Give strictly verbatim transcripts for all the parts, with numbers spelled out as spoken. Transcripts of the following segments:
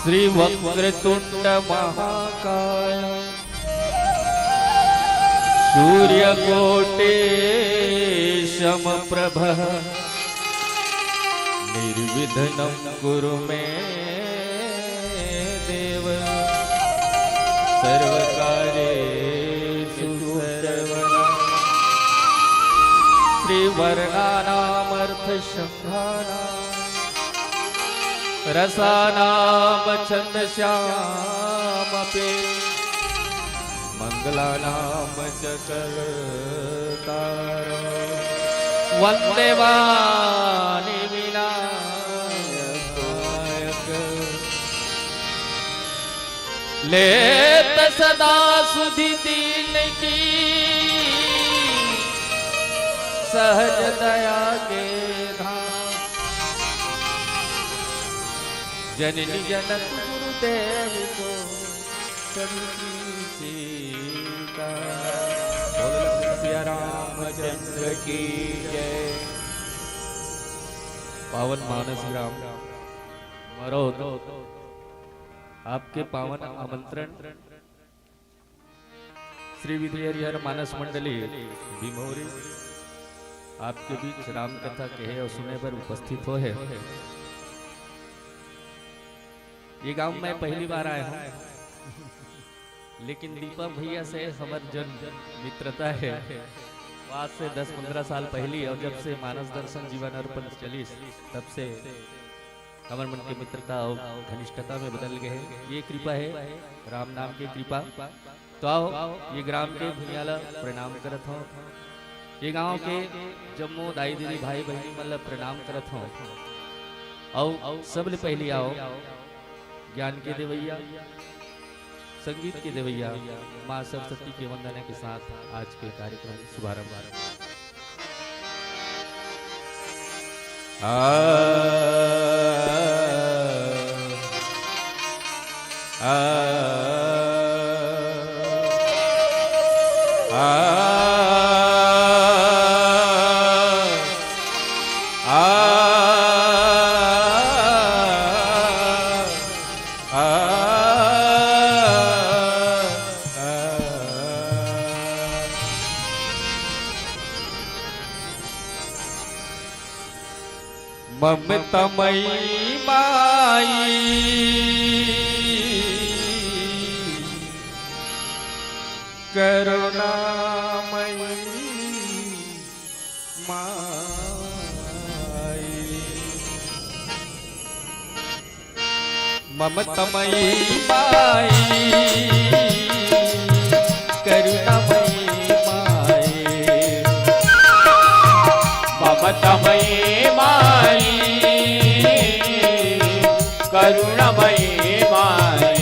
श्री वक्रतुंड महाकाय सूर्यकोटि समप्रभ निर्विघ्नं कुरु मे देव सर्वकार्येषु सर्वदा। श्री वर्णानामर्थ संघानां रसानां छंदसामपि मंगलानां च कर्तारः। वंदे वाणी विनायक लेत सदा सुधि दीन की सहज दया के धाम। जननी जनक गुरुदेव को कभी सीता। बोल सिया रामचंद्र की जय। पावन मानस ग्राम मरौद, आपके पावन आमंत्रण। श्री विधि हरिहर मानस मंडली बिमोरी आपके बीच राम कथा कहे अउ सुने बर उपस्थित होहे। ये गांव मैं पहली बार आया हूँ, लेकिन दीपक भैया से हमर जन मित्रता हे। आज से दस पंद्रह साल पहली, अउ जब से मानस दर्शन जीवन अर्पण चलिस, तब से हमर मन के मित्रता अउ घनिष्ठता में बदल गए हे। ये कृपा हे, राम नाम के कृपा। तो आओ, ये ग्राम के भुइयां ला प्रणाम करत हौं, ये गांव के जम्मो दाई दीदी भाई बहिनी मन ला प्रणाम करत हौं। अउ सबले पहली आओ, ज्ञान के देवैया, संगीत के देवैया माँ सरस्वती के वंदना के साथ आज के कार्यक्रम शुभारंभ। आ, आ, आ, आ, आ, आ। ममतामयी माई, करुणामयी माई। ममतामयी माई, करुणामयी माई। ममतामयी माई, करुणामयी माई।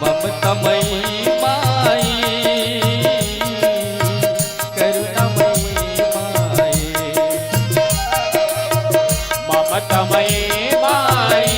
ममतामयी माई, करुणामयी माई। ममतामयी माई,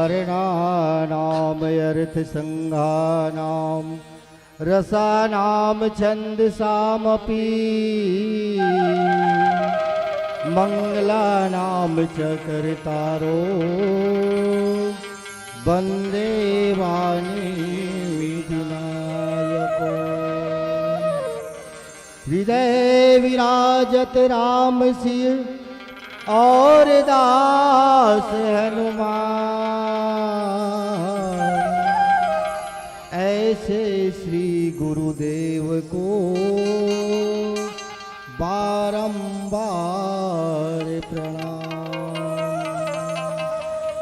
वर्णानामर्थसङ्घानां रसानां छन्दसामपि। मङ्गलानां च कर्तारो वन्दे वाणीविनायको। हृदय विराजत राम सिय और दास हनुमान। ऐसे श्री गुरुदेव को बारंबार प्रणाम।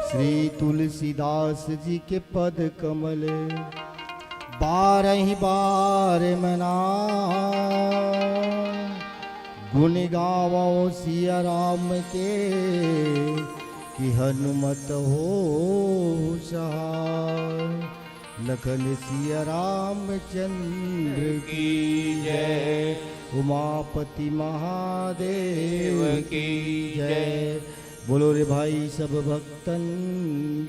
श्री तुलसीदास जी के पद कमल बारह बार मना। गुण गावो सिया राम के, कि हनुमत हो सहाय। लखन सिया रामचंद्र की जय। उमापति महादेव की जय। बोलो रे भाई सब भक्तन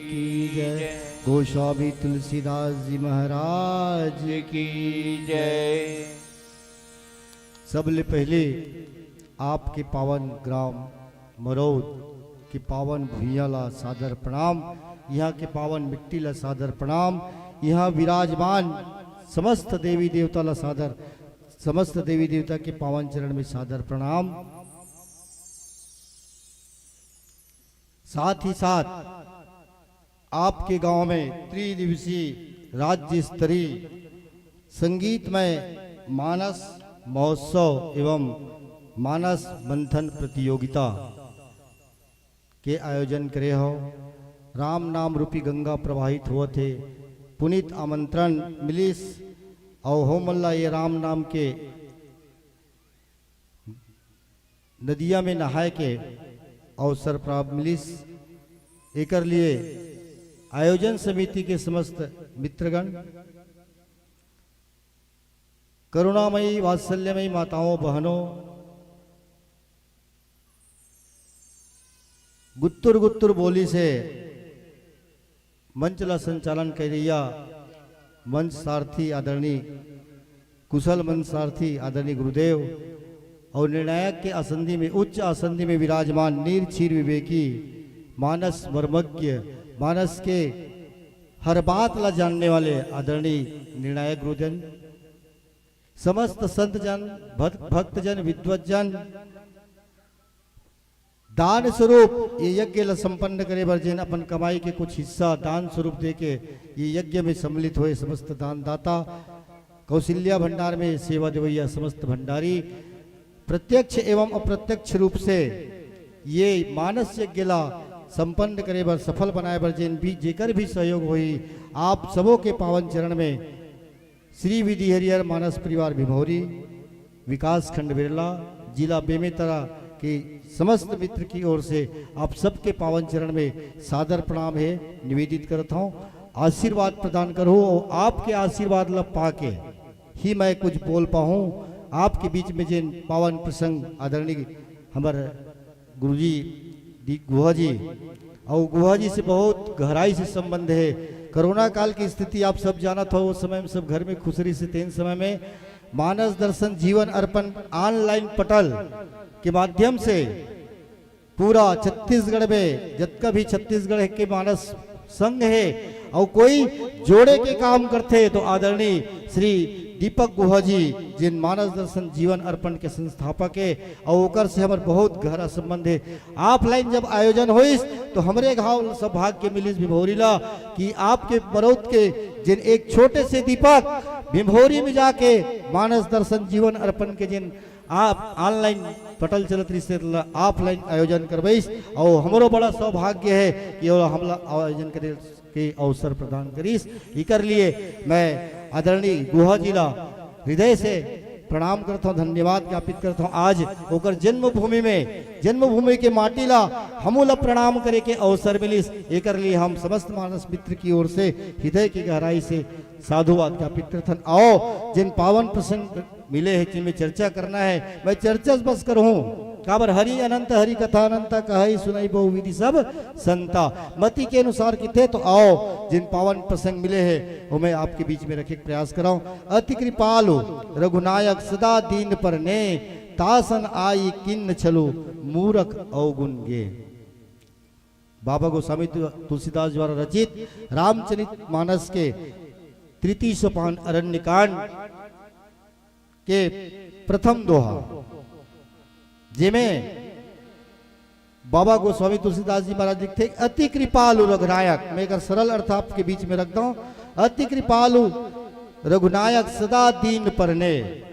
की जय। गोस्वामी तुलसीदास जी महाराज की जय। सबले पहले आपके पावन ग्राम मरौद के पावन भुइयां ला सादर प्रणाम। यहाँ के पावन मिट्टी ला सादर प्रणाम। यहाँ विराजमान समस्त देवी देवता ला सादर, समस्त देवी देवता के पावन चरण में सादर प्रणाम। साथ ही साथ आपके गांव में त्रिदिवसीय राज्य स्तरीय संगीतमय मानस महोत्सव एवं मानस मंथन प्रतियोगिता के आयोजन करे हो। राम नाम रूपी गंगा प्रवाहित होवत हे। पुनीत आमंत्रण मिलिस अउ हमन ला ये राम नाम के नदिया में नहाए के अवसर प्राप्त मिलिस। एकर लिए आयोजन समिति के समस्त मित्रगण, करुणामयी वात्सल्यमयी माताओं बहनों, गुत्तुर गुत्तुर बोली से मंच ला संचालन करइया मंच सारथी आदरणीय कुशल मंच सारथी आदरणीय गुरुदेव अउ निर्णायक के आसंदी में, उच्च आसंदी में विराजमान नीर क्षीर विवेकी, मानस मर्मज्ञ, मानस के हर बात ला जानने वाले आदरणीय निर्णायक गुरुजन, समस्त संत जन, भक्त, भक्तजन, विद्वत जन, दान स्वरूप ये यज्ञ ला संपन्न करे बर जेन अपन कमाई के कुछ हिस्सा दान स्वरूप दे के ये यज्ञ में सम्मिलित होए समस्त दानदाता, कौशल्या भंडार में सेवा देवैया समस्त भंडारी, प्रत्यक्ष एवं अप्रत्यक्ष रूप से ये मानस यज्ञ ला संपन्न करे बर, सफल बनाए बर जेन भी, जेकर भी सहयोग होई, आप सबों के पावन चरण में श्री विधि हरिहर मानस परिवार भिमौरी, विकास खंड बिरला, जिला बेमेतरा के समस्त मित्र की ओर से आप सबके पावन चरण में सादर प्रणाम हे, निवेदित करत हूँ। आशीर्वाद प्रदान करो और आपके आशीर्वाद ला पाके ही मैं कुछ बोल पाहूँ। आपके बीच में जेन पावन प्रसंग आदरणीय हमर गुरुजी डी गुहा जी, अउ गुहा जी से बहुत गहराई से संबंध हे। कोरोना काल की स्थिति आप सब जानत हो, उस समय में सब घर में खुश रहिस हे, तेन समय में मानस दर्शन जीवन अर्पण ऑनलाइन पटल के माध्यम से पूरा छत्तीसगढ़ में जतका भी छत्तीसगढ़ के मानस संघ हे अउ कोई जोड़े के काम करथे तो आदरणीय श्री दीपक गुहा जी, जिन मानस दर्शन जीवन अर्पण के संस्थापक हे अउ ओकर से हमर बहुत गहरा संबंध हे। ऑफलाइन जब आयोजन होइस तो हमरे घाव सौभाग्य मिलिस भिभौरी ला कि आपके मरौत के जिन एक छोटे से दीपक भिभौरी में जाके मानस दर्शन जीवन अर्पण के जिन आप ऑनलाइन पटल चलत रहिस तेला ऑफलाइन आयोजन करवाइस अउ हमरो बड़ा सौभाग्य हे कि ओला हमला आयोजन करे के अवसर प्रदान करिस। इकर लिए मैं आदरणीय गुहा जी ला हृदय से प्रणाम करत हूँ, धन्यवाद ज्ञापित करत हूँ। आज ओकर जन्मभूमि में, जन्मभूमि के माटी ला हमू ला प्रणाम करे के अवसर मिलिस, एकर लिए हम समस्त मानस मित्र की ओर से हृदय की गहराई से साधुवाद ज्ञापित करत हन। आओ, जिन पावन प्रसंग मिले हे, जिनमें चर्चा करना हे, मैं चर्चा बस करहूँ। काबर हरि अनंत, हरि कथा अनंता, कहई सुनई बहु विधि सब संता। मति के अनुसार किथे तो आओ, जिन पावन प्रसंग मिले हे, वो मैं आपके बीच में रखे के प्रयास कराऊं। अति कृपालु रघुनायक सदा दीन पर ने, तासन आई किन्न छलु मूरख अवगुण गे। बाबा गोस्वामी तु-, तुलसीदास द्वारा रचित रामचरित मानस के तृतीय सोपान अरण्य कांड के प्रथम दोहा, जेमे बाबा गोस्वामी तुलसीदास जी महाराज लिखथे, "अति कृपालु रघुनायक", मैं एकर सरल अर्थ आपके बीच में रखता हूँ, "अति कृपालु रघुनायक सदा दीन पर ने।"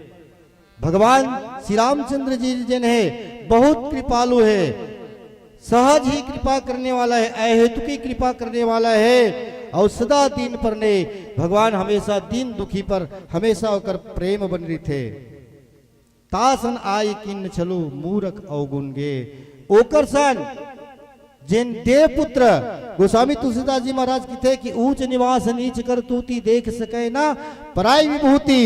भगवान श्री रामचंद्र जी जेन हे, बहुत कृपालु हे, सहज ही कृपा करने वाला हे, अहेतु की कृपा करने वाला हे, अउ सदा दीन पर ने, भगवान हमेशा दीन दुखी पर हमेशा ओकर प्रेम बन रहिथे। तासन आई किन्न छलु मूरख अवगुण गे। ओकर सन जेन देवपुत्र गोस्वामी तुलसीदास जी महाराज किथे कि ऊंच निवास नीच करतूती, देख सके ना पराई विभूति।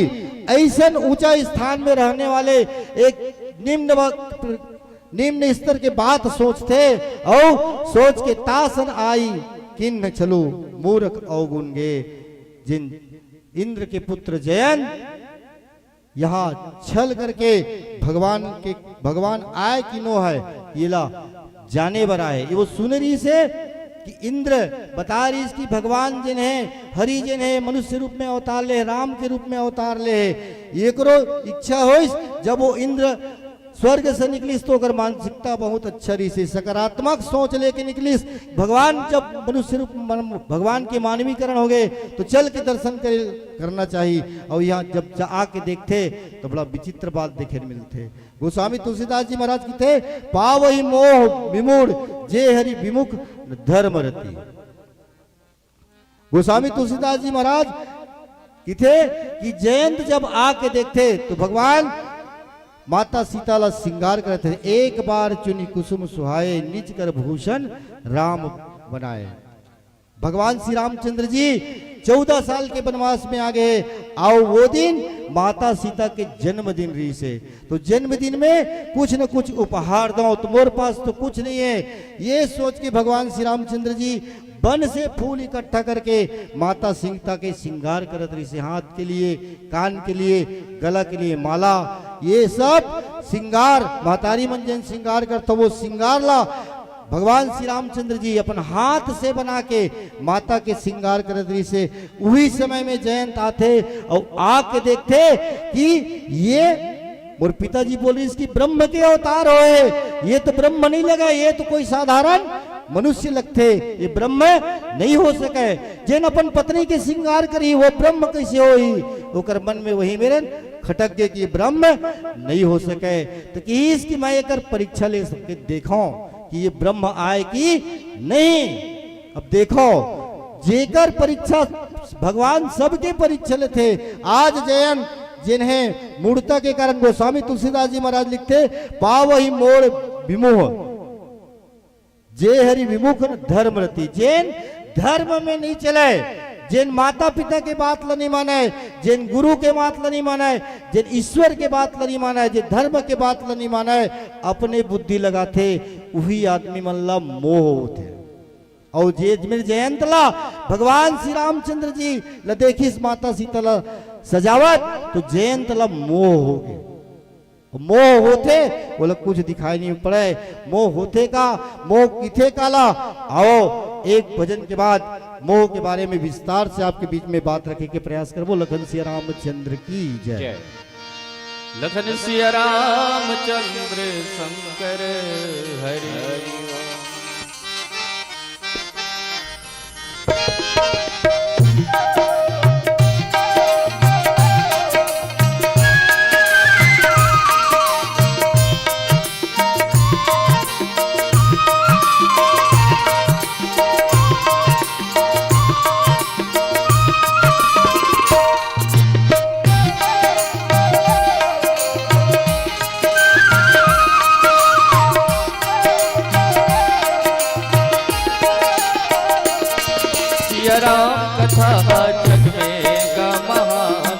ऐसन ऊंचा स्थान में रहने वाले एक निम्न व-, निम्न स्तर के बात सोचथे अउ सोच के तासन आई किन्न छलु मूरख अवगुण गे। जिन इंद्र के पुत्र जयंत यहाँ छल करके भगवान के, भगवान आय कि नो आय, येला जाने बर आय। ये वो सुन रहिसे कि इंद्र बता रहिस कि भगवान जेन हे, हरि जेन हे, मनुष्य रूप में अवतार ले, राम के रूप में अवतार ले हे। एकरो इच्छा होइस, जब वो इंद्र स्वर्ग से निकलिस तो ओकर मानसिकता बहुत अच्छा रहिसे, सकारात्मक सोच लेके निकलिस। भगवान जब मनुष्य रूप मन-, भगवान के मानवीकरण हो गए तो चल के दर्शन करे, करना चाहिए। और यहाँ जब जा आके देखथे तो बड़ा विचित्र बात देखे मिलथे। गोस्वामी तुलसीदास जी महाराज किथे, "पावहि मोह विमूढ़ जे हरि विमुख धर्म रति।" गोस्वामी तुलसीदास जी महाराज किथे कि जयंत जब आके देखथे तो भगवान माता सीता ला श्रृंगार करत हे, "एक बार चुनि कुसुम सुहाए, निज कर भूषण राम बनाए।" भगवान श्री रामचंद्र जी चौदह साल के वनवास में आ गए, अउ वो दिन माता सीता के जन्मदिन रहिसे। तो जन्मदिन में कुछ न कुछ उपहार दो, तो मोर पास तो कुछ नहीं है। ये सोच के भगवान श्री रामचंद्र जी वन से फूल इकट्ठा करके माता सीता के श्रृंगार करत रहिसे, हाथ के लिए, कान के लिए, गला के लिए माला, ये सब श्रृंगार, महतारी मन जेन श्रृंगार करत हे, वो श्रृंगार ला भगवान श्री रामचंद्र जी अपन हाथ से बना के माता के श्रृंगार करत रहिसे। उही समय में जयंत आथे अउ आके देखथे कि ये मोर पिताजी बोल रहिस कि ब्रह्म के अवतार होए, ये तो ब्रह्म नहीं लगे, ये तो कोई साधारण मनुष्य लगथे, ये ब्रह्म नहीं हो सके। जेन अपन पत्नी के श्रृंगार करी, वो ब्रह्म कैसे होही? ओकर मन में वही मेरन खटक गे कि ये ब्रह्म नहीं हो सके। तो कहिस कि मैं एकर परीक्षा ले सके, देखो कि ये ब्रह्म आय कि नहीं। अब देखो, जेकर परीक्षा भगवान सबके परीक्षा लेथे। आज जयंत जेन हे मूढ़ता के कारण गोस्वामी तुलसीदास जी महाराज लिखथे, "पावहि मोर विमोह जे हरि विमुख धर्म रति।" जेन धर्म में नहीं चले, जेन माता पिता के बात ल नहीं माने, जेन गुरु के बात ल नहीं माने, जेन ईश्वर के बात ल नहीं माने, जेन धर्म के बात ल नहीं माने, अपने बुद्धि लगाथे, उही आदमी मन ला मोह होथे। अउ जे मेर जयंत ला भगवान श्री रामचंद्र जी ला देखिस माता सीता ला सजावत, तो जयंत ला मोह हो गे। मोह होथे, ओला कुछ दिखाई नहीं पड़े। मोह होथे का, मोह किथे काला? आओ, एक भजन के बाद मोह के बारे में विस्तार से आपके बीच में बात रखे के प्रयास करबो। लखन सिया रामचंद्र की जय। जय। लखन सिया रामचंद्र शंकर हरि। सिया राम कथा जग में गा महान।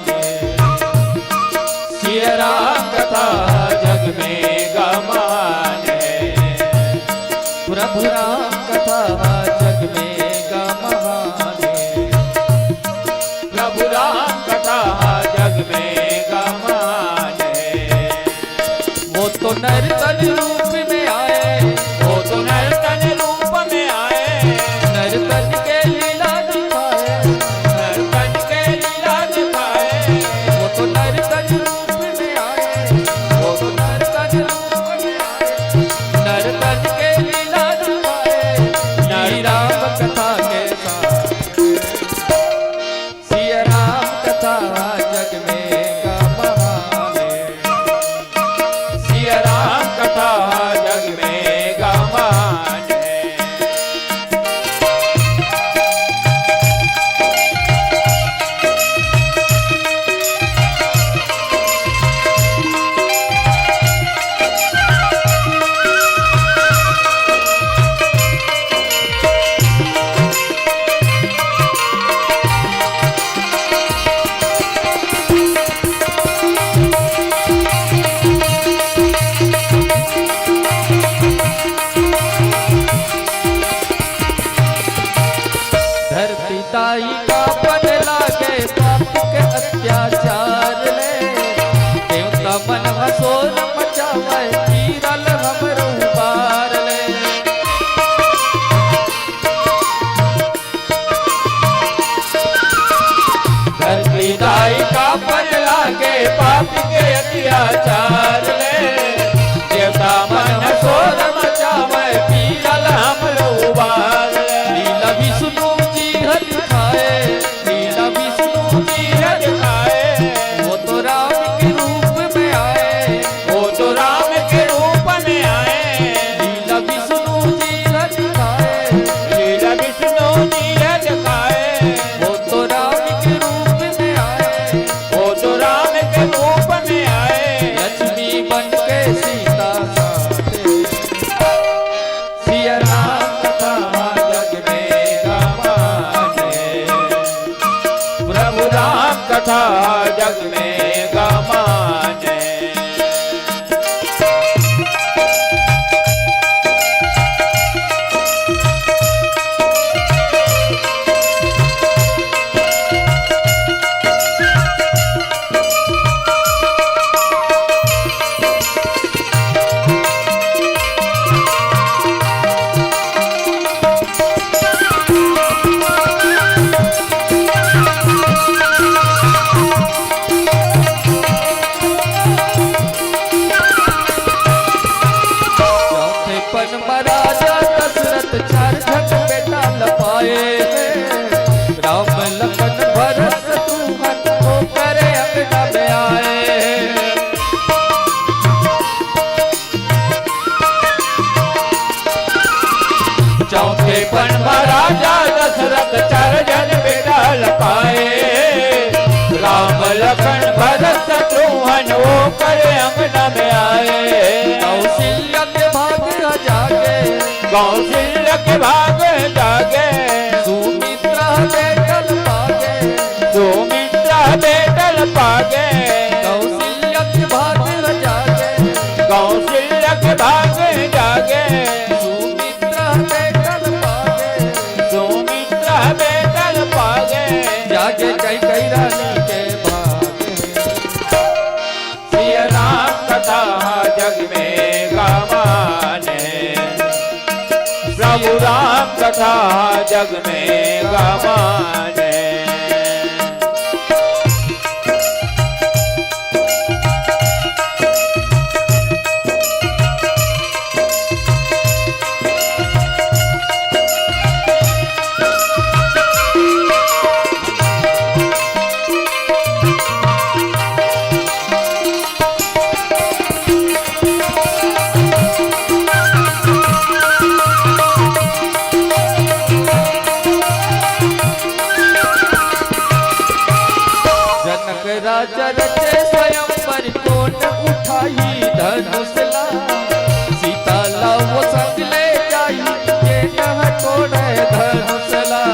सिया राम कथा जग में गा महान। दाई का बन लागे पाप के अत्याचार ले, देवता मन ह शोर मचावय, पीरा ल हमरो उबार ले। धरती दाई का बन लागे पाप के अत्याचार ले, देवता मन ह शोर मचावय, पीरा ल हमरो उबार ले। लीला विष्णु जी ह दिखाए, लीला विष्णु जी ह दिखाए। वो तो राम के रूप में आए, वो तो राम के रूप में आए। लीला विष्णु जी ह दिखाए, लीला विष्णु जी ह दिखाए। वो तो राम के रूप में आए, वो तो राम के रूप में आए। लक्ष्मी बन के सीता साथे, सिया राम कथा जग में गमाने, प्रभु राम कथा जग में गमाने। चौथे पन म राजा दशरथ चार झन बेटा ल पाए हे। राम लखन भरत शत्रुघ्न ओकर अंगना में आए हे। चौथे पन म राजा दशरथ चार झन बेटा ल पाए। राम लखन भरत शत्रुघ्न ओकर अंगना में आए। कौशल्या के भाग ह जागे, कौशल्या के भाग जागे। सुमित्रा बेटा ल पागे, सुमित्रा बेटा ल पागे। कौशल्या के भाग ह जागे, कौशल्या के भाग जागे। सुमित्रा बेटा ल पागे, सुमित्रा बेटा ल पागे। जागे कैकेयी रानी के भाग। सिया राम कथा जग में गमाने, प्रभु राम कथा जग में गमाने। जनक राजा रचे स्वयंवर, कोन उठाई धनुष ला। सीता ला वो संग ले जाई, के नह तोड़े धनुष ला।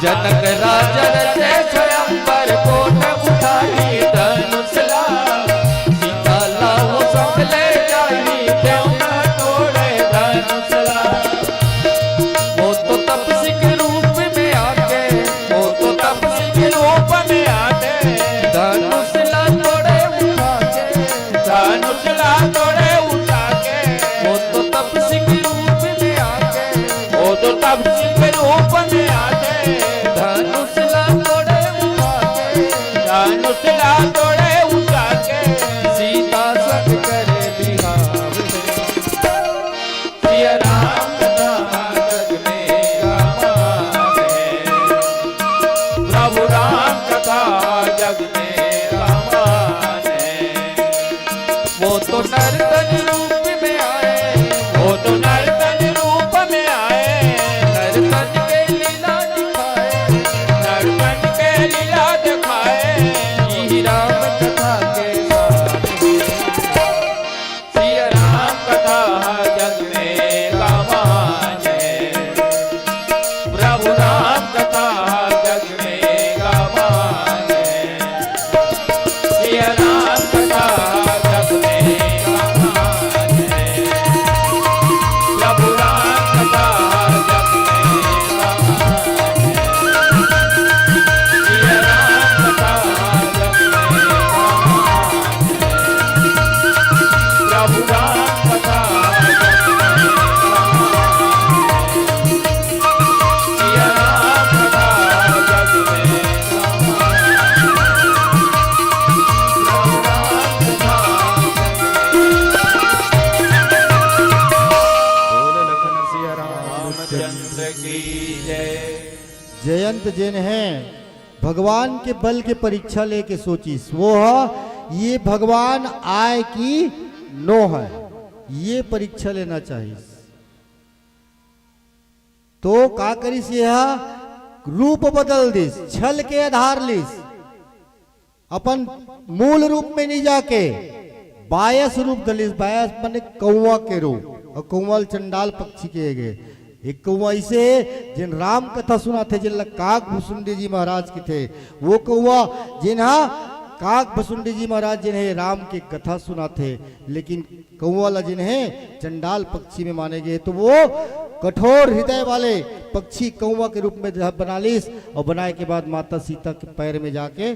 जनक राजा रचे स्वयंवर, कोन उठाई धनुष ला। सीता ला वो संग ले जाई, के नह तोड़े धनुष ला। वो तो तपसी के रूप में आके, वो तो तपसी के रूप में आके, धनुष ला तोड़े उठा के, धनुष ला तोड़े उठा के। वो तो तपसी के रूप में आके, वो तो तपसी के रूप में आके, धनुष ला जयंत जेन हे भगवान के बल के परीक्षा लेके सोचिस, वो ह ये भगवान आय कि नो हे, ये परीक्षा लेना चाहिस। तो का करिस, ये ह रूप बदल दिस, छल के आधार लिस, अपन मूल रूप में नहीं जाके बायस रूप धलिस। बायस माने कौवा के रूप, और कौवा ल चंडाल पक्षी के गे। एक कौवा ऐसे हे, जिन राम कथा सुनाथे, जिन ला काक भुसुंडी जी महाराज किथे, वो कौवा जिन हा काक भुसुंडी जी महाराज जिन हे राम के कथा सुनाथे, लेकिन कौवा ला जिन हे चंडाल पक्षी में माने गे, तो वो कठोर हृदय वाले पक्षी कौवा के रूप में बना लिस, और बनाए के बाद माता सीता के पैर में जाके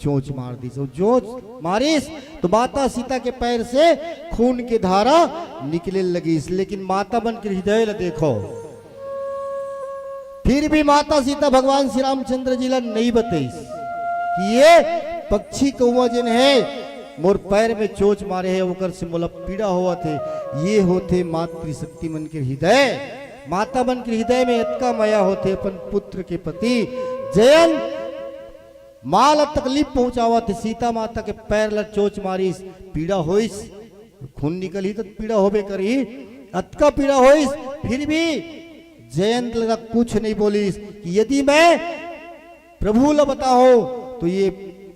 चोंच मार दिस। और चोंच मारिस तो माता सीता के पैर से खून के धारा निकले लगिस। लेकिन माता मन के हृदय ला देखो, फिर भी माता सीता भगवान श्री रामचंद्र जी ला नहीं बतइस कि ये पक्षी कौवा जेन हे मोर पैर में चोंच मारे हे, ओकर से मोला पीड़ा होवत हे। ये होथे मातृशक्ति मन के हृदय। माता मन के हृदय में इतका मया होथे अपन पुत्र के प्रति। जयंत माँ ला तकलीफ पहुंचावत हे, सीता माता के पैर ला चोंच मारिस, पीड़ा होइस, खून निकलही त पीड़ा होबे करही, अतका पीड़ा होइस, फिर भी जयंत ला कुछ नहीं बोलिस कि यदि मैं प्रभु ला बताहूं तो ये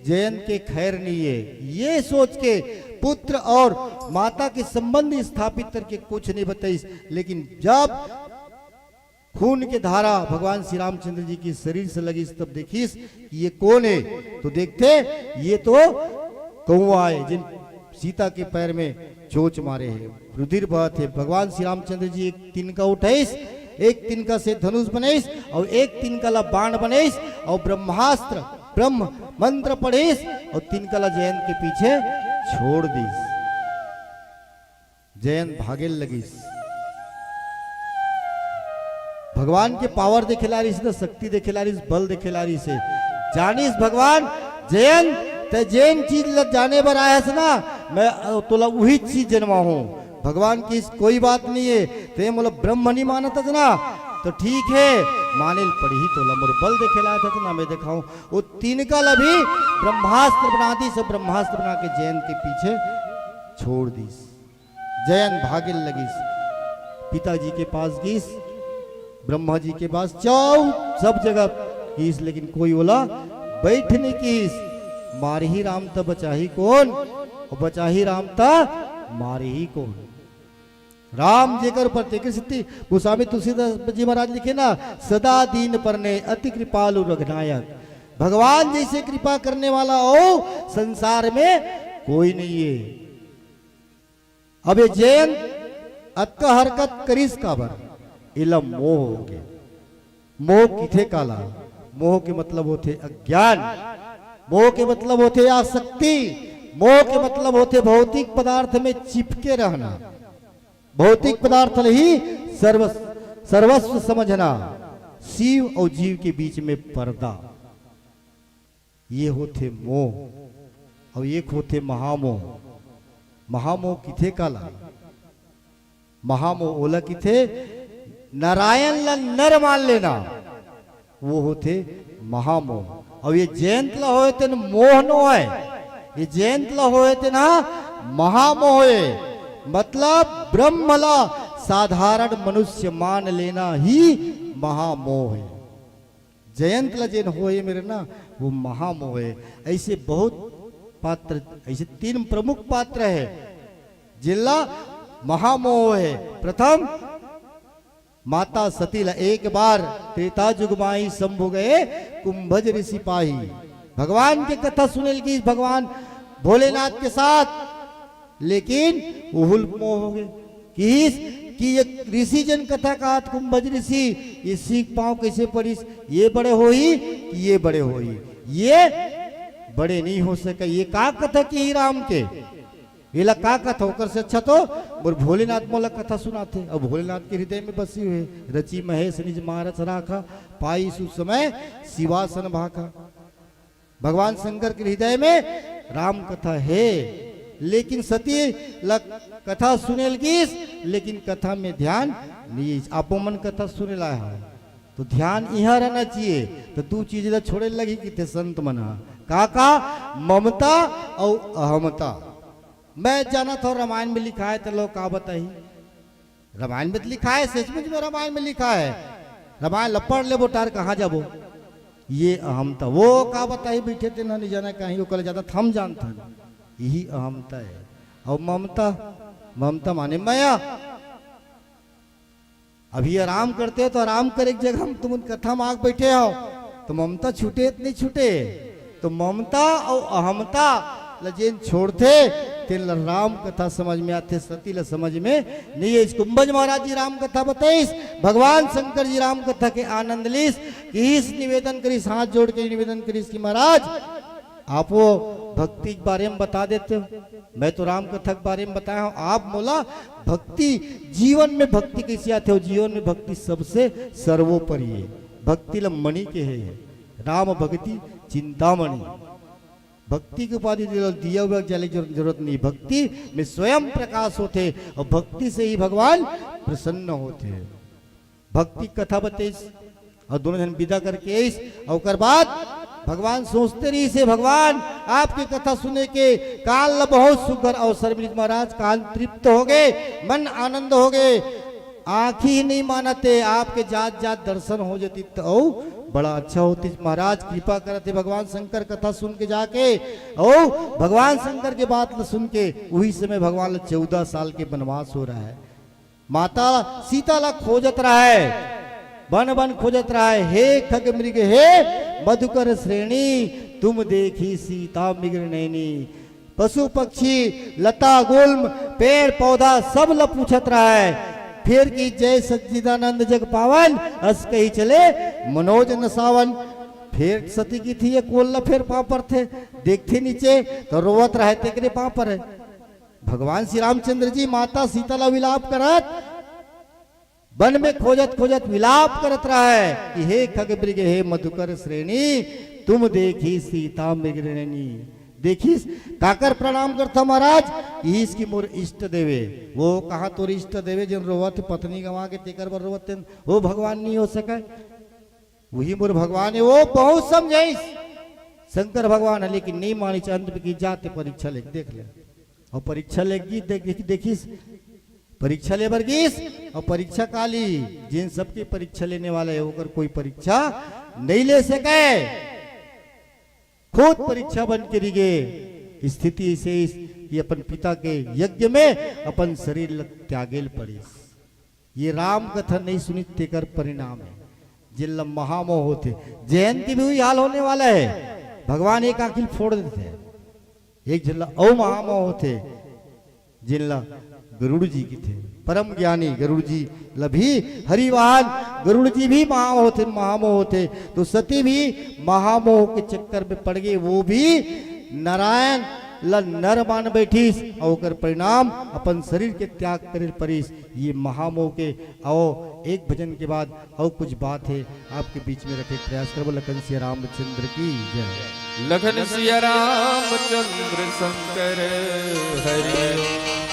जयंत के खैर नहीं है। ये सोच के पुत्र और माता के संबंध स्थापित करके कुछ नहीं बताइस, लेकिन जब खून के धारा भगवान श्री रामचंद्र जी के शरीर से लगिस, तब देखिस कि ये कौन है, तो देखथे ये तो कौवा है, जिन सीता के पैर में चोंच मारे हे, रुधिर बहत हे। भगवान श्री रामचंद्र जी एक तिनका उठाइस, एक तिनका से धनुष बनाइस और एक तिनका ला बाण बनाइस और ब्रह्मास्त्र, ब्रह्म मंत्र पढ़िस और तिनका ला जयंत के पीछे छोड़ दिस। जयंत भागे लगिस। भगवान के पावर देखे ला रहिस, शक्ति देखे ला रहिस, बल देखे ला रहिस हे। जानिस भगवान, जयंत, ते जेन चीज ला जाने बर आए हस ना, मैं, अ, तोला उही चीज जनवाहूं। भगवान किहिस कोई बात नहीं है, ते मोला ब्रह्म नहीं मानत हस ना, तो ठीक है, माने ल पड़ही तोला, मोर बल देखे ला आए हस ना, मैं देखाहूं। वो तिनका ला भी ब्रह्मास्त्र बना दिस, सब ब्रह्मास्त्र बना के जयंत के पीछे छोड़ दिस। जयंत भागे लगिस, पिताजी के पास गिस, ब्रह्मा जी के पास, चाऊ सब जगह गिस, लेकिन कोई ओला बइठ नहीं किस। मारही राम त बचाही कोन, और बचाही राम त मारही कोन। राम जेकर ऊपर, तेकर सेती गोस्वामी तुलसीदास जी महाराज लिखे ना, "सदा दीन परने अति कृपालु रघुनायक।" भगवान जैसे कृपा करने वाला हो संसार में कोई नहीं है। अब ये जयंत अतका हरकत करिस काबर? एला मोह होगे। मोह किथे काला? मोह के मतलब होथे अज्ञान, मोह के मतलब होथे आसक्ति, मोह के मतलब होथे भौतिक पदार्थ में चिपके रहना, भौतिक पदार्थ ल ही सर्व-, सर्वस्व समझना, शिव और जीव के बीच में पर्दा। ये होथे मोह, अउ एक होथे महामोह। महामोह किथे काला? महामोह ओला किथे, नारायण ला नर मान लेना, वो होथे महामोह। अउ ये जयंत ला होय तेन मोह नोहय, ये जयंत ला होय तेन महामोह होय, मतलब ब्रह्म ला साधारण मनुष्य मान लेना ही महामोह है। जयंत ला जेन होए मेरे ना, वो महामोह है। ऐसे बहुत पात्र, ऐसे तीन प्रमुख पात्र है जिनला महामोह है। प्रथम, माता सती ला एक बार त्रेता युग माही शंभु गए कुंभज ऋषि पाही। भगवान के कथा सुनेल गिस भगवान भोलेनाथ के साथ, लेकिन उहुल मोह होगे। किहिस कि ये ऋषि जेन कथा कहत कुंभज ऋषि, ये सीख पांव कैसे पड़िस? ये बड़े होही कि ये बड़े होही? ये बड़े नहीं हो सके। ये का कथा किही राम के? एला का कथा? ओकर से अच्छा तो मोर भोलेनाथ मोला कथा सुनाथे। अब भोलेनाथ के हृदय में बसी हुई, "रचि महेश निज मानस राखा, पाई सुसमय शिवासन भाखा।" भगवान शंकर के हृदय में राम कथा है। लेकिन सती ल कथा सुने ल गिस, लेकिन कथा में ध्यान नहीं। आपो मन कथा सुने ला हो, तो ध्यान इहाँ रहना चाहिए। तो दू चीज ला छोड़े लगी कि थे संत मन ह। का का? ममता अउ अहमता। मैं जानत हव रामायण में लिखाय, त लो का बताही? रामायण में तो लिखाय, सचमुच में रामायण में लिखाय। रामायण ल पढ़ लेबो, टार कहाँ जाबो? ये अहमता। वो का बताही, बैठे तेन ह नहीं जाना कहीं, ओकर ज्यादा त हम जानत हन। यही अहमता हे। अउ ममता, ममता माने मया। अभी आराम करते हो तो आराम करे के जगह हम तुमन कथा में आके बैठे हो, तो ममता छूटे त नहीं छूटे? तो ममता अउ अहमता ल जेन छोड़थे, तेन ल राम कथा समझ में आथे, सती ल समझ में नहीं। ये कुंभज महाराज जी राम कथा बताइस, भगवान शंकर जी राम कथा के आनंद लीस, किहिस निवेदन करिस, हाथ जोड़ के निवेदन करिस कि महाराज, आप वो भक्ति के बारे में बता देते हो। मैं तो राम कथा के बारे में बताया हूँ, आप मोला भक्ति, जीवन में भक्ति कैसे आते हो? जीवन में भक्ति सबसे सर्वोपरि है। भक्ति ल मणि के है, राम भक्ति चिंतामणि। भक्ति के उपाधि दिया हुआ जले जरूरत नहीं, भक्ति में स्वयं प्रकाश होते और भक्ति से ही भगवान प्रसन्न होते हैं। भक्ति कथा बतेस और दोनों झन विदा करके आइस। और ओकर बाद भगवान सोचते रहिस हे, भगवान, आपके कथा सुने के काल ल बहुत सुघर अवसर मिलिस महाराज, कान तृप्त हो गए, मन आनंद हो गए, आँखी ही नहीं मानत हे, आपके जात जात दर्शन हो जाती तो बड़ा अच्छा होती महाराज। कृपा करत हे भगवान शंकर कथा सुन के जाके, और भगवान शंकर के बात ल सुन के, वही समय भगवान ल चौदह साल के वनवास हो रहा है। माता सीता ला खोजत रहय, बन बन खोजत रहय, "हे खग मृग, हे मधुकर श्रेणी, तुम देखी सीता मृग नैनी।" पशु पक्षी, लता गुल्म, पेड़ पौधा सब ला पूछत रहय। फिर कि "जय सच्चिदानंद जग पावन, अस कही चले मनोज नसावन।" फिर सती किथे, ये कोन ला फिर पाँव परथे, देखथे नीचे तो रोवत रहय, तेकरे पाँव परय। भगवान श्री रामचंद्र जी माता सीता ला विलाप करत वन में खोजत खोजत विलाप करत रहय कि "हे खग मृग, हे मधुकर श्रेणी, तुम देखी सीता मृग नैनी।" देखिस, काकर प्रणाम करथा महाराज? किहिस कि मोर इष्ट देवे। वो कहाँ तोर इष्ट देवे, जेन रोवत हे, पत्नी गंवा के तेकर बर रोवत हे, वो भगवान नहीं हो सकय। वही मोर भगवान हे, वो बहुत समझाइस शंकर भगवान हे, लेकिन नहीं मानिस। अंत में कि "जा ते परीक्षा ले देख ले।" और परीक्षा ले गी, देख, देख, देखिस, परीक्षा ले बर गिस, और परीक्षा काली, जिन सबके परीक्षा लेने वाला है, ओकर कोई परीक्षा नहीं ले सके। खुद परीक्षा बन के रिगे। स्थिति ऐसे इस कि अपन पिता के यज्ञ में अपन शरीर ल त्यागे ल पड़िस। ये राम कथा नहीं सुनिस, तेकर परिणाम है। जिन ल महामोह होथे, जयंत के भी वही हाल होने वाला है। भगवान एक आँखी ल फोड़ देथे, एक झन ल अउ महामोह होथे, जिन ल गरुड़ जी किथे, परम ज्ञानी गरुड़ जी ल भी हरिवाहन गरुड़ जी भी महा होथे, महामोह होथे। तो सती भी महामोह के चक्कर में पड़ गई, वो भी नारायण ल नर मान बैठिस, और ओकर परिणाम अपन शरीर के त्याग करे पड़िस। ये महामोह के। अउ एक भजन के बाद अउ कुछ बात है, आपके बीच में रखे प्रयास करबो। लखन सिया रामचंद्र की जय। लखन सिया रामचंद्र शंकर हरि।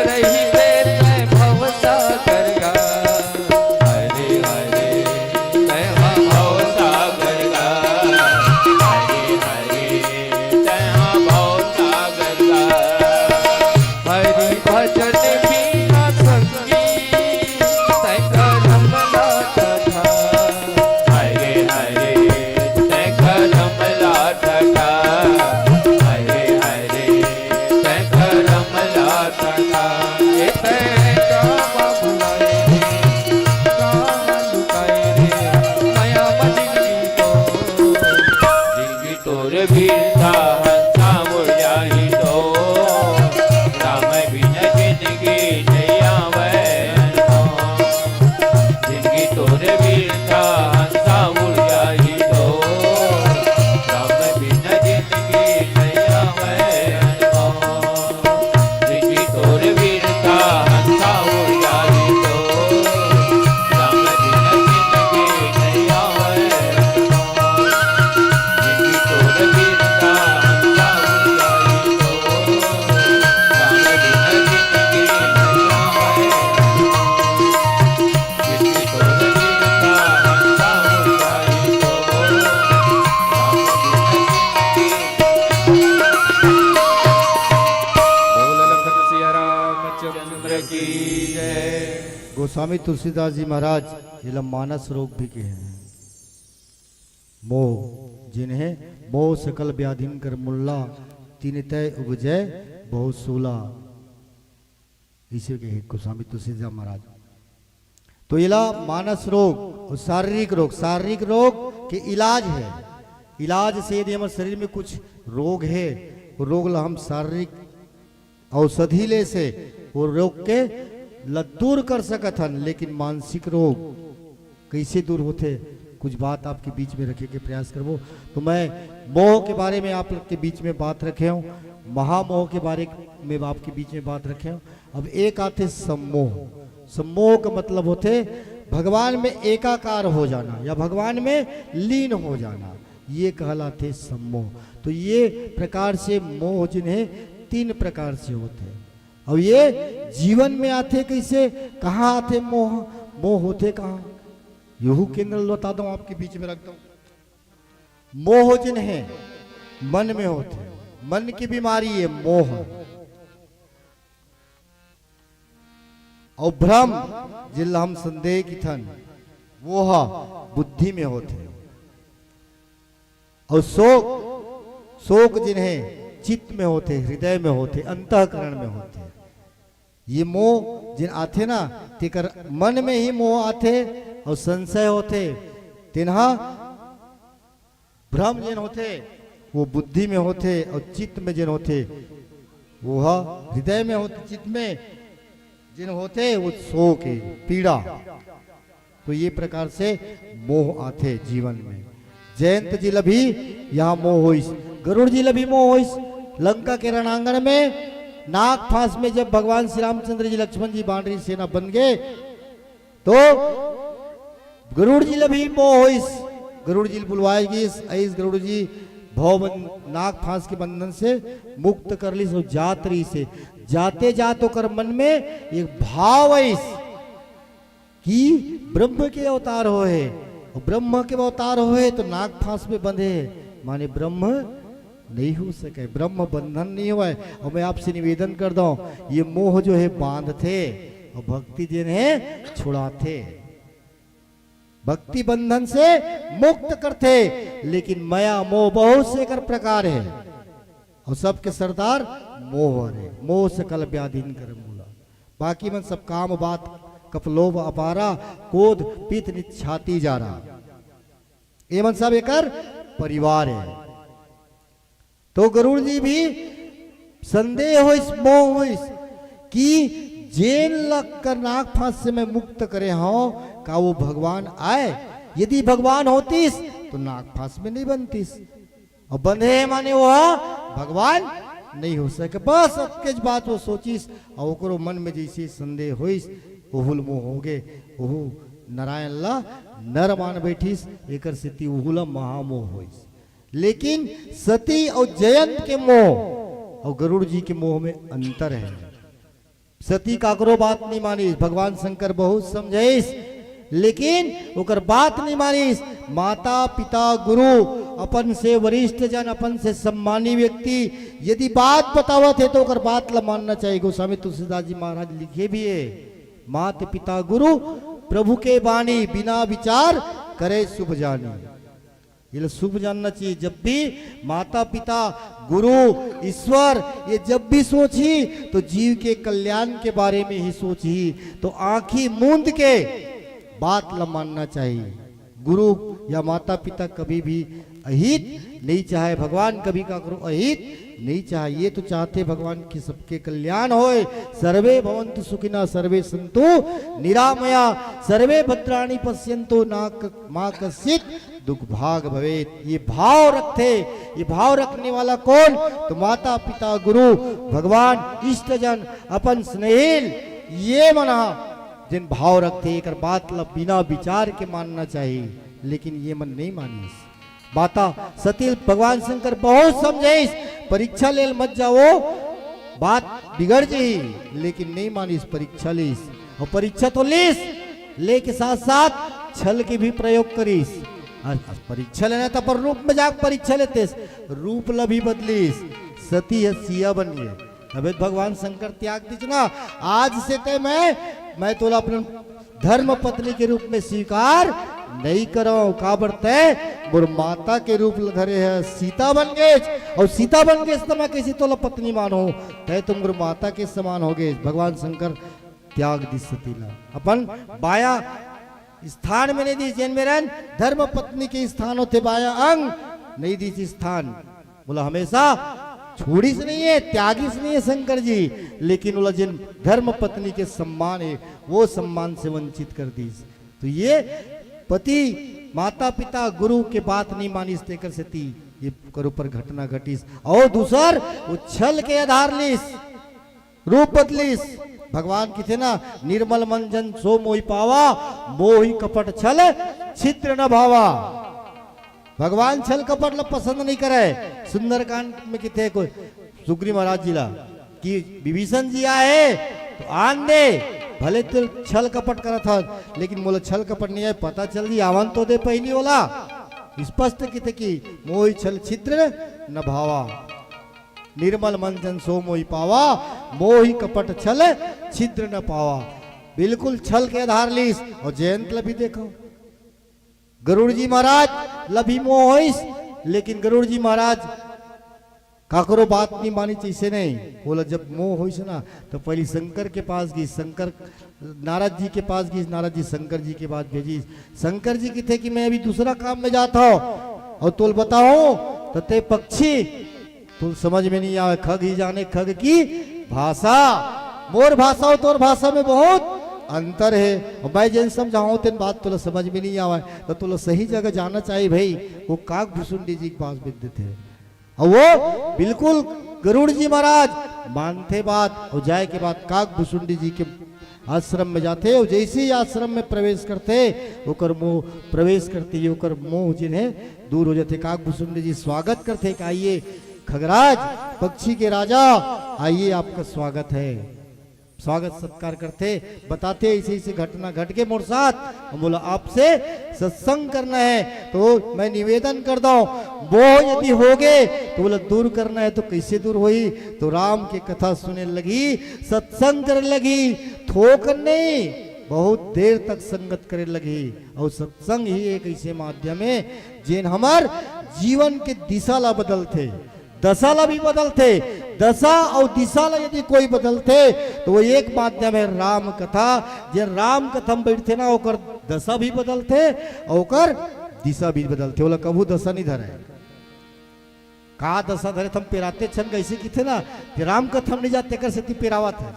रहिबे तैं भवसागर गा। हरे हरे, तैं हा भवसागर गा। हरे हरे, तैं हा भवसागर गा। हरि भजन बिना संगी, तैं करम ला ठठा। हरे हरे, तैं करम ला ठठा। हरे हरे, तैं करम ला ठठा। ए तैं काम भुलाए रे, काम लुटाए रे, मया म जिनगी तोर। जिनगी तोर बिरथा हंसा उड़ जाही तो, राम बिन जिनगी नइ आवय अनमोल। जिनगी तोर बिरथा हंसा उड़ जाही तो, राम बिन जिनगी नइ आवय अनमोल। जिनगी तोर बिरथा हंसा उड़ जाही तो, राम बिन जिनगी नइ आवय अनमोल। जिनगी तोर बिरथा हंसा उड़ जाही तो, राम बिन जिनगी नइ आवय अनमोल। गोस्वामी तुलसीदास जी महाराज एला मानस रोग भी कहे हैं। मोह, जिन्हें मोह सकल व्याधिन कर मुल्ला, तिन तय उपजय बहुत सूला। इसे कहे गोस्वामी तुलसीदास महाराज। तो एला मानस रोग और शारीरिक रोग, शारीरिक रोग के इलाज है। इलाज से यदि हमर शरीर में कुछ रोग है, वो रोग ला हम शारीरिक औषधि ले से वो रोग के ल दूर कर सकत हन, लेकिन मानसिक रोग कइसे दूर होथे, कुछ बात आपके बीच में रखे के प्रयास करबो। तो मैं मोह के बारे में आप लोग के बीच में बात रखे हूँ, महामोह के बारे में आपके बीच में बात रखे हूँ। अब एक आथे सम्मोह। सम्मोह का मतलब होथे भगवान में एकाकार हो जाना या भगवान में लीन हो जाना, ये कहलाथे सम्मोह। तो ये प्रकार से मोह जिन्हें तीन प्रकार से होथे। अब ये जीवन में आथे कइसे, कहाँ आथे मोह, मोह होथे कहाँ, यहू केंद्र ल बता दो, आपके बीच में रख दो। मोह जिन्हें मन में होथे, मन की बीमारी ये मोह। अउ भ्रम, जिला हम संदेह किथन, वो ह बुद्धि में होथे। अउ शोक, शोक जिन्हें चित्त में होथे, हृदय में होथे, अंतःकरण में होथे। ये मोह जिन आथे ना, तेकर मन में ही मोह आथे अउ संशय होथे। तेनहा भ्रम जेन होथे, वो बुद्धि में होथे, अउ चित्त में जेन होथे, वो ह हृदय में होथे। चित्त में जेन होथे, वो शोक हे, पीड़ा। तो ये प्रकार से मोह आथे जीवन में। जयंत जी ल भी यहाँ मोह होइस, गरुड़ जी ल भी मोह होइस। लंका के रणांगण में नाग फांस में जब भगवान श्री रामचंद्र जी, लक्ष्मण जी, बानरी सेना बन गए, तो गरुड़ जी ल भी मोह होइस, गरुड़ जी ल बुलवाए गिस, अइस गरुड़ जी भव बन-, नाग फांस के बंधन से मुक्त कर लिस अउ जात रहिस हे। जाते जात ओकर मन में एक भाव आइस कि ब्रह्म के अवतार होए हे, अउ ब्रह्म के अवतार होए हे तो नाग फांस में बंधे हे, माने ब्रह्म नहीं हो सके, ब्रह्म बंधन नहीं होए। अउ मैं आपसे निवेदन करता हूँ, ये मोह जो हे बांधथे अउ भक्ति जेन हे छुड़ाथे। भक्ति बंधन से मुक्त करथे, लेकिन मया मोह बहुत से एकर प्रकार हे। अउ सबके सरदार मोह हरे, मोह सकल व्याधिन कर मूला। बाकी मन सब काम बात, कप लोभ अपारा, क्रोध पित नित छाती जारा। ये मन सब एकर परिवार हे। तो गरुड़ जी भी संदेह होइस, मोह होइस कि जेन ल कर नाग फांस से मैं मुक्त करे हंव, का वो भगवान आय? यदि भगवान होतिस, तो नाग फांस में नहीं बंधतिस। अउ बंधे हे माने वो ह भगवान नहीं हो सके। बस अतकेच बात वो सोचिस, अउ ओकरो मन में जइसे संदेह होइस, ओहू ल मोह होगे, ओहू नारायण ला नर मान बैठिस, एकर सेती ओहू ला महामोह होइस। लेकिन सती अउ जयंत के मोह अउ गरुड़ जी के मोह में अंतर हे। सती काकरो बात नहीं मानिस। भगवान शंकर बहुत समझाइस, लेकिन ओकर बात नहीं मानिस। माता, पिता, गुरु, अपन से वरिष्ठ जन, अपन से सम्मानी व्यक्ति यदि बात बतावत हे, तो ओकर बात ला मानना चाहिए। गोस्वामी तुलसीदास जी महाराज लिखे भी हे, "मात पिता गुरु प्रभु के बानी, बिना विचार करे शुभ जानी।" ये ला शुभ जानना चाहिए। जब भी माता, पिता, गुरु, ईश्वर, ये जब भी सोची, तो जीव के कल्याण के बारे में ही सोची। तो आंखी मूंद के बात ला मानना चाहिए। गुरु या माता, पिता कभी भी अहित नहीं चाहे, भगवान कभी काकरो अहित नहीं चाहे। ये तो चाहते भगवान कि सबके कल्याण होए। सर्वे भवंतु सुखिना, सर्वे संतु निरामया, सर्वे भद्राणि पश्यंतु ना क-, माँ कश्चित दुख भाग भवेत। ये भाव रखते, ये भाव रखने वाला कौन? तो माता, पिता, गुरु, भगवान, इष्टजन, अपन स्नेहिल, ये मन ह जेन भाव रखते, एकर बात ला बिना विचार के मानना चाहिए, लेकिन ये मन नहीं मानिस। माता सती ल भगवान शंकर बहुत समझाइस, "परीक्षा लेल मत जाओ, बात बिगड़ जही," लेकिन नहीं मानिस, परीक्षा लीस। और परीक्षा तो लीस, लेके साथ साथ छल के भी प्रयोग करिस। और परीक्षा लेना था, पर रूप में जाके परीक्षा लेतेस, रूप ला भी बदलिस। सती ह सिया बन गे। अबे भगवान शंकर त्याग दिस ना, आज से तय मैं, मैं तोला अपन धर्म पत्नी के रूप में स्वीकार नहीं करव। काबर तय मोर माता के रूप ल धरे है, सीता बन गेस, और सीता बन गेस तो मैं कैसे तोला पत्नी मानहूं? तय तो मोर माता के समान हो गेस। भगवान शंकर त्याग दिस सती ला, अपन बाया स्थान में नहीं दिस। जेन में रहन धर्म पत्नी के स्थान होथे बाया अंग, नहीं दिस स्थान। बोला हमेशा छोड़िस नहीं है, त्यागिस नहीं है शंकर जी, लेकिन बोला जेन धर्म पत्नी के सम्मान है, वो सम्मान से वंचित कर दिस। तो ये पति, माता, पिता, गुरु के बात नहीं मानिस, तेकर सेती ये कर ऊपर घटना घटिस। और दूसर, वो छल के आधार लिस, रूप बदलिस। भगवान किथे ना, "निर्मल मन जन सो मोहि पावा, मोहि कपट छल छिद्र न भावा।" भगवान छल कपट ला पसंद नहीं करे। सुंदरकांड में किथे को सुग्रीव महाराज जी ला कि विभीषण जी आए तो आन दे, भले तो छल कपट करत हस, लेकिन मोला छल कपट नहीं आए, पता चल जी, आवन तो दे पहली वाला। स्पष्ट किथे कि "मोहि छल छिद्र न भावा, निर्मल मन जन सो मोहि पावा, मोहि कपट छल छिद्र न पावा।" बिल्कुल छल के आधार लिस। और जयंत ला भी देखो, गरुड़ जी महाराज ला भी मोह होइस, लेकिन गरुड़ जी महाराज काकरो बात नहीं मानिस, ऐसे नहीं। बोला जब मोह होइस ना, तो पहली शंकर के पास गिस, शंकर नारद जी के पास गिस, नारद जी शंकर जी के पास भेजिस। शंकर जी किथे कि "मैं अभी दूसरा काम में जात हंव, और तोल बताहूं तो तय पक्षी, तोल समझ में नहीं आवे, खग ही जाने खग की भाषा, मोर भाषा और तोर भाषा में बहुत अंतर है, और मैं जेन समझाहूं तेन बात तोला समझ में नहीं आवे, तो तोला सही जगह जाना चाहिए भाई।" वो काक भुसुंडी जी के पास भेज देथे। और वो बिल्कुल गरुड़ जी महाराज मानथे बात, और जाए के बाद काक भुसुंडी जी के आश्रम में जाथे, और जैसे ही आश्रम में प्रवेश करथे, ओकर मोह, प्रवेश करते ही ओकर मोह जेन हे दूर हो जाथे। काक भुसुंडी जी स्वागत करथे कि "आइए खगराज, पक्षी के राजा, आइए, आपका स्वागत है।" स्वागत सत्कार करथे, बताथे, "ऐसे ऐसे घटना घट के मोर साथ।" हम बोला, "आपसे सत्संग करना है।" तो मैं निवेदन कर दो, "मोह यदि होगे," तो बोला, "दूर करना है।" तो कैसे दूर होई? तो राम के कथा सुने लगी, सत्संग करे लगी, थोक नहीं, बहुत देर तक संगत करे लगी। और सत्संग ही एक ऐसे माध्यम है जेन हमर जीवन के दिशा ला बदलथे, दशा ला भी बदलथे। दशा और दिशा ला यदि कोई बदलथे, तो वो एक माध्यम है राम कथा। जेन राम कथा में बैठथे ना, ओकर दशा भी बदलथे और ओकर दिशा भी बदलथे। ओला कभू दशा नहीं धरे। का दशा धरे थम पेराते छन, कैसे किथे ना कि राम कथा में नहीं जाते, तेकर सेती पेरावत है।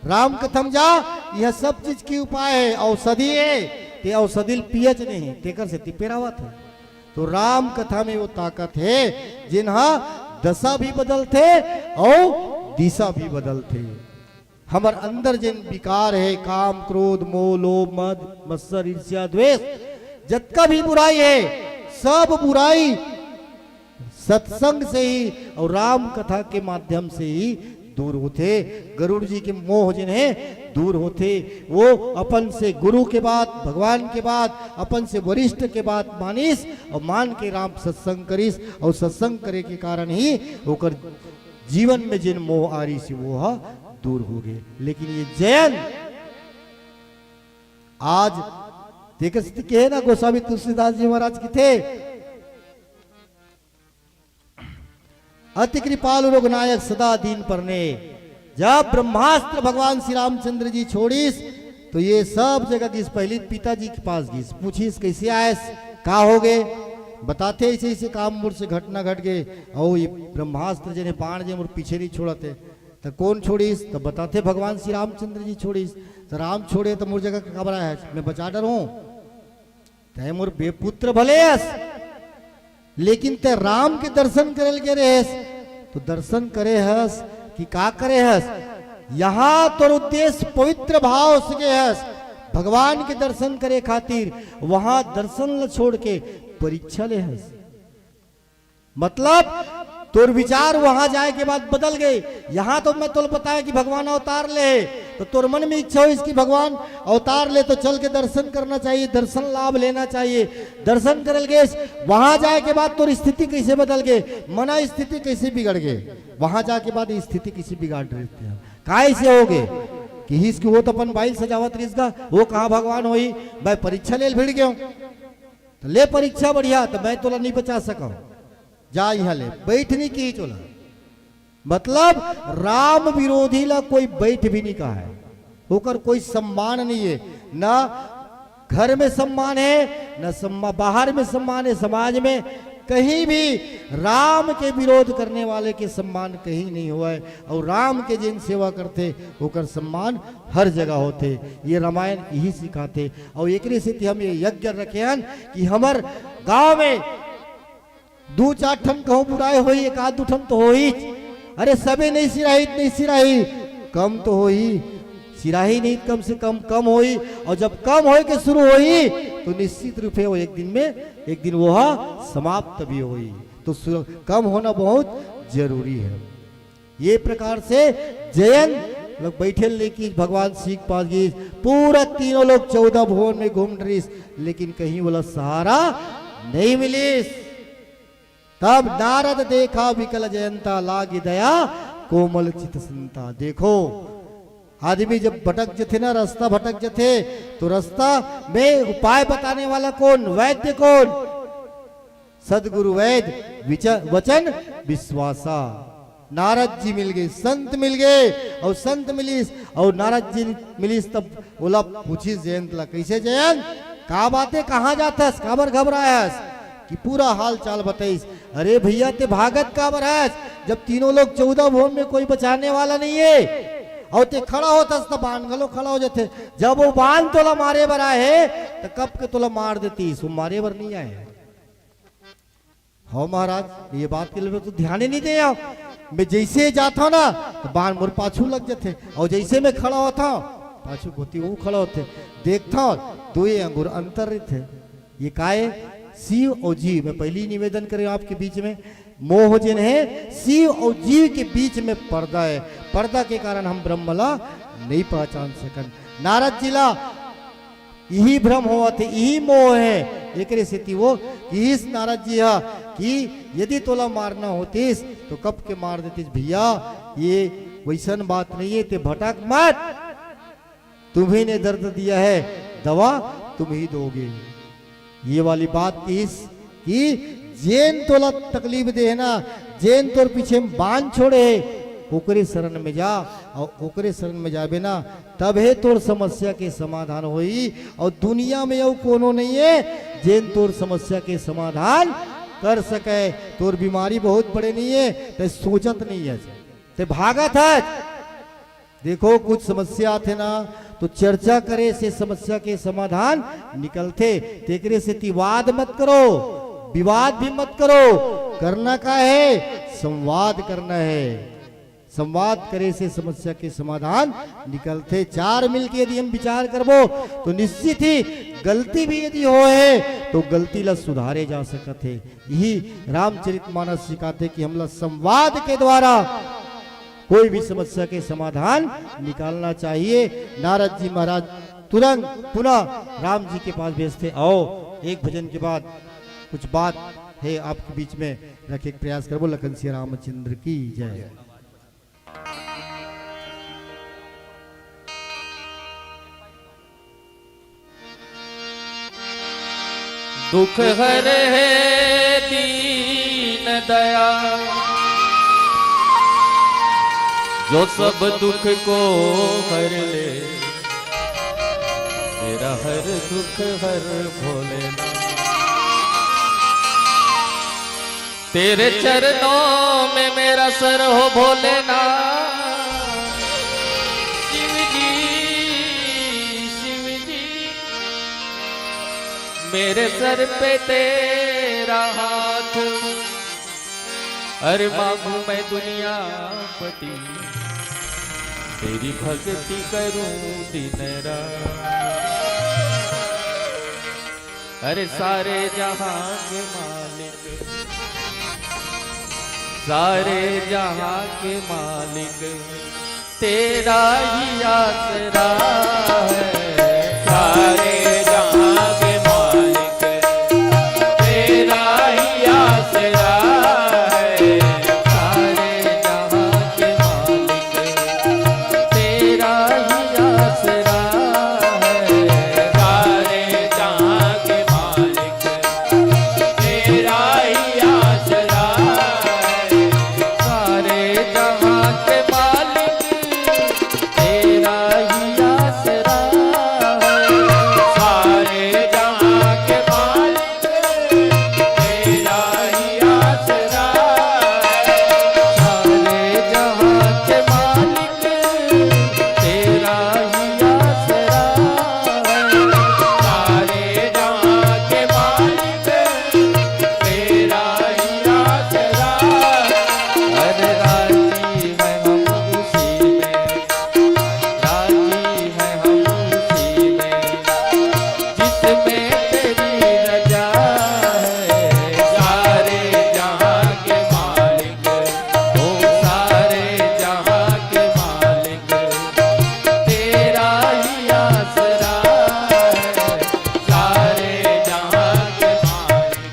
राम कथा में जा, यह सब चीज की उपाय है, औषधि है, ते औषधि ल पियच नहीं, तेकर सेती पेरावत है। तो राम कथा में वो ताकत है, जेन हा दशा भी बदलथे और दिशा भी बदलथे। हमर अंदर जेन विकार है, काम, क्रोध, मोह, लोभ, मद, मत्सर, ईर्ष्या, द्वेष, जतका भी बुराई है, सब बुराई सत्संग से ही और राम कथा के माध्यम से ही दूर होथे। गरुड़ जी के मोह जेन हे दूर होथे। वो अपन से गुरु के बात, भगवान के बात, अपन से वरिष्ठ के बात मानिस अउ मान के राम सत्संग करिस अउ सत्संग करे के कारण ही ओकर जीवन में जेन मोह आ रहिस हे वो ह दूर हो गे। लेकिन ये जयंत आज तेकर सेती कहे ना गोस्वामी तुलसीदास जी महाराज कथे, अति कृपालु रघुनायक सदा दीन परने। जब ब्रह्मास्त्र भगवान श्री रामचंद्र जी छोड़िस तो ये सब जगह गिस, पहली पिताजी के पास गिस, पूछिस, "कैसे आयस, का हो गे?" बताथे, "ऐसे ऐसे काम मोर से घटना घट गे, अउ ये ब्रह्मास्त्र जेन हे बाण जे मोर पीछे नहीं छोड़त हे।" त कौन छोड़िस? त बताथे, "भगवान श्री रामचंद्र जी छोड़िस।" त राम छोड़े त मोर जगह काबर आयस? मैं बचा डरहूं? तैं मोर बेपुत्र भले हस, लेकिन तैं राम के दर्शन करे ल गे रहेस, तो दर्शन करे हस कि का करे हस? यहाँ तोर उद्देश्य पवित्र भाव से गे हस, भगवान के दर्शन करे खातिर, वहां दर्शन ल छोड़ के परीक्षा ले हस। मतलब तोर विचार वहां जाए के बाद बदल गे। यहाँ तो मैं तोला बताया कि भगवान अवतार ले, तो तोर मन में इच्छा होइस कि भगवान अवतार ले तो चल के दर्शन करना चाहिए, दर्शन लाभ लेना चाहिए। दर्शन करे ल गेस, वहां जाए के बाद तोर स्थिति कैसे बदल गे, मना स्थिति कैसे बिगड़ गे, वहां जाए के बाद स्थिति कैसे बिगाड़ रही थी, काय से हो गे? किहिस कि वो तो अपन बाइल सजावत रहिस गा, वो कहाँ भगवान होही, मैं परीक्षा ले ल भिड़ गयो। तो ले परीक्षा बढ़िया, तो मैं तोला नहीं बचा सकव, जा यहाँ ले बैठ नहीं की तोला। मतलब राम विरोधी ला कोई बैठ भी नहीं कहा है, ओकर कोई सम्मान नहीं है, ना घर में सम्मान है, ना सम्मा-, बाहर में सम्मान है, समाज में कहीं भी राम के विरोध करने वाले के सम्मान कहीं नहीं हुआ है। और राम के जिन सेवा करते ओकर सम्मान हर जगह होते। ये रामायण यही सिखाते। और एकरे सेती हम ये यज्ञ रखे हन कि हमर गांव में दू चार ठन कहूं बुराई होही, एक आध दू ठन तो होही। अरे सबे नहीं सिराही, नहीं सिराही, कम तो होही, सिराही नहीं, कम से कम कम होही। और जब कम होए के शुरू होही तो निश्चित रूप से वो एक दिन में, एक दिन वो हा समाप्त भी होही। तो सु-, कम होना बहुत जरूरी है। ये प्रकार से जयंत लोग बैठे लेकिन भगवान शिव पास गिस, पूरा तीनों लोग चौदह भुवन में घूम रहिस, लेकिन कहीं वाला सहारा नहीं मिलिस। तब नारद देखा विकल जयंता, लागी दया कोमल चित संता। देखो, आदमी जब भटक जथे ना, रास्ता भटक जथे, तो रास्ता में उपाय बताने वाला कौन? वैद्य कौन? सदगुरु वैद विच-, वचन विश्वासा। नारद जी मिल गए, संत मिल गए, और संत मिलिस, और नारद जी मिलिस, तब ओला पूछिस जयंत ला, "कैसे जयंत, का बात है, कहाँ जाथस, काबर घबरायस?" कि पूरा हाल चाल बताइस। "अरे भैया, ते भागत काबर हस, जब तीनों लोग चौदह भुवन में कोई बचाने वाला नहीं है, और ते खड़ा होथस त बाण घलो खड़ा हो जाथे। जब वो बाण तोला मारे बर आए हे, त कब के तोला मार देतीस, वो मारे बर नहीं आए हे।" "हो महाराज, ये बात के लिए तो ध्यान ही नहीं दे हो। मैं जैसे जाता हूँ ना, तो बाण मोर पाछू लग जाते, और जैसे मैं खड़ा होता हूँ, पाछू कोती वो खड़ा होते, देखता हूँ, दो ये अंगुर अंतर रहते।" ये काय? शिव और जीव। मैं पहले ही निवेदन करें आपके बीच में, मोह जिन है, शिव और जीव के बीच में पर्दा है। पर्दा के कारण हम ब्रह्म ला नहीं पहचान सकन। नारद जी ला यही भ्रम होवत हे, यही मोह हे। एकरे सेती वो किहिस नारद जी हा कि यदि तोला मारना होतिस तो कब के मार देतिस भैया, ये वैसन बात नहीं है, ते भटक मत, तुम्ही ने दर्द दिया है, दवा तुम ही दोगे। ये वाली बात किहिस कि जेन तोला तकलीफ दे हे ना, जेन तोर पीछे में बाण छोड़े हे, ओकरे शरण में जा, और ओकरे शरण में जाबे ना, तब हे तोर समस्या के समाधान होई। और दुनिया में अउ कोनो नहीं है जेन तोर समस्या के समाधान कर सके। तोर बीमारी बहुत बड़े नहीं है, ते सोचत नहीं है, ते भागत है। देखो, कुछ समस्या आथे ना, तो चर्चा करे से समस्या के समाधान निकलथे। तेकरे सेती वाद मत करो, विवाद भी मत करो। करना का है? संवाद करना है। संवाद करे से समस्या के समाधान निकलथे। चार मिलके यदि हम विचार करबो, तो निश्चित ही गलती भी यदि होए, तो गलती ला सुधारे जा सकत हे। यही रामचरित मानस सिखाथे कि हमला संवाद के द्वारा कोई भी समस्या के समाधान निकालना चाहिए। नारद जी महाराज तुरंत पुनः राम जी के पास भेजते, आओ, एक भजन के बाद कुछ बात है आपके बीच में रखे के प्रयास करबो। लखन सिया रामचंद्र की जय। दुख हर है दीन दया, जो सब दुख को हर ले, मेरा हर दुख हर भोलेनाथ। तेरे चरणों में मेरा सर हो भोलेनाथ। शिव जी, शिव जी, मेरे सर पे तेरा हाथ। अरे मांगू मैं दुनियापति, तेरी भक्ति करूं दिन रात। अरे सारे जहां के मालिक, सारे जहां के मालिक, तेरा ही आसरा है। सारे जहां के मालिक, तेरा ही आसरा है। सारे जहां के मालिक, तेरा ही आसरा है। सारे जहां के मालिक, तेरा ही आसरा है। सारे जहां के मालिक, तेरा ही आसरा है। सारे जहां के मालिक, तेरा ही आसरा है। सारे जहां के मालिक, तेरा ही आसरा है। सारे जहां के मालिक, तेरा ही आसरा है। अरे राजी हैं हम उसी में, राजी हैं हम उसी में, जिसमें तेरी रजा है। सारे जहां के मालिक, ओ सारे जहां के मालिक, तेरा ही आसरा है। सारे जहां के मालिक।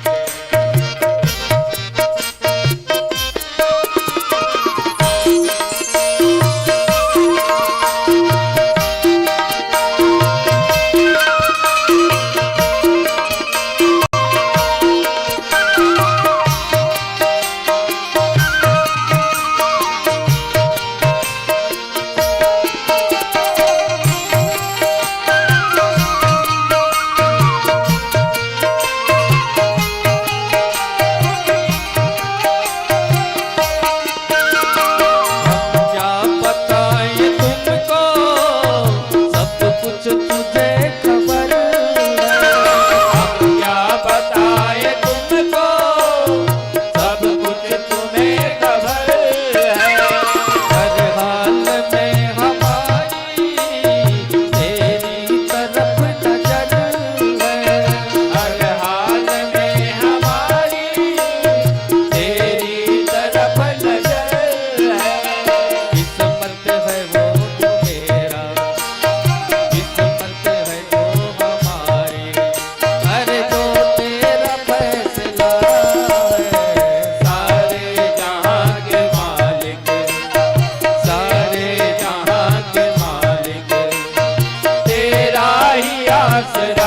हम क्या बताएं तुमको, सब कुछ तुझे खबर है। हम क्या बताएं तुमको, सब कुछ तुम्हें खबर है। हर हाल में हमारी तेरी तरफ नजर है। हर हाल में हमारी तेरी तरफ नजर है। किस्मत है वो जो तेरा, किस्मत है वो हमारी। अरे जो तेरा फैसला है। सारे जहां के मालिक, सारे जहां के मालिक, तेरा ही आसरा